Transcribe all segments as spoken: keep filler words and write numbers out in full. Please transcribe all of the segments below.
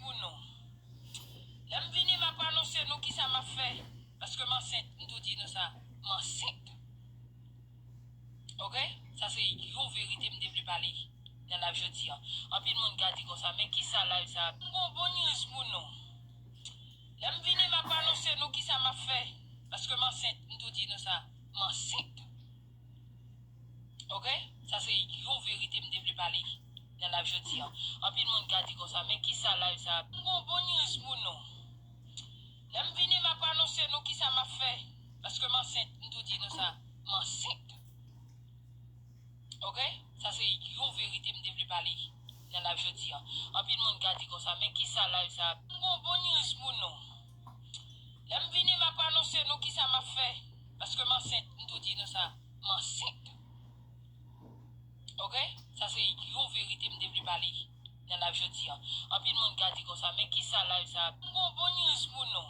Pou nou. Lè m vini, m ap anonse nou kisa m ap fè. Paske m ansent, m tou di nou sa. M ansent. Oke? Sa se yon verite m te vle pale nan live jodi a. Anpil moun ka di konsa, men kisa live sa? M gon bon news pou nou. Lè m vini, m ap anonse nou kisa m ap fè. Paske m ansent, m tou di nou sa. M ansent. Oke? Sa se yon verite m te vle pale nan live jodi a. Anpil moun ka di konsa, men kisa live sa? M gon bon news pou nou. Lè m vini, m ap anonse nou kisa m ap fè. Paske m ansent, m tou di nou sa. M ansent. Oke? Sa se yon verite m te vle pale nan live jodi a. Anpil moun ka di konsa, men kisa live sa? M gon bon news pou nou. Lè m vini, m ap anonse nou kisa m ap fè. Paske m ansent, m tou di nou sa. M ansent. Oke? Sa se yon verite m te vle pale nan live jodi a. Anpil moun ka di konsa, men kisa live sa? M gon bon news pou nou.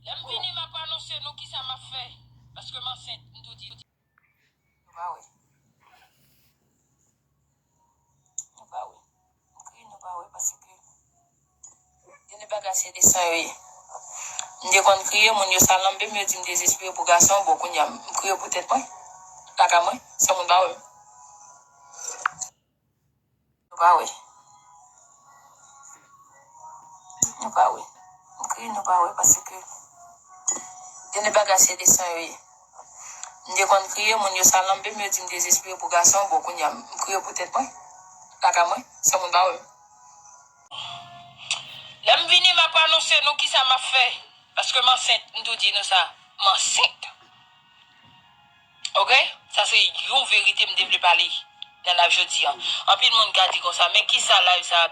Lè m vini, m ap anonse nou kisa m ap fè. Paske m ansent, m tou di nou. Nou pa wè. Nou pa wè. M kriye, nou pa wè, paske gen de bagay se de san yo ye. M te konn kriye, moun yo salanbe m, yo di m dezespere pou gason, bon, kounye a, m kriye pou tèt mwen. Kaka mwen, san moun pa wè m. Nou pa wè. Nou pa wè. M kriye, nou pa wè, paske gen de bagay se de san yo ye. M te konn kriye, moun yo salanbe m, yo di m dezespere pou gason, bon, kounye a, m kriye pou tèt mwen. Kaka mwen, san moun pa wè m. Lè m vini, m ap anonse nou kisa m ap fè. Paske m ansent, m tou di nou sa. M ansent. Oke? Sa se yon verite m te vle pale nan live jodi a. Anpil moun ka di konsa, men kisa live sa?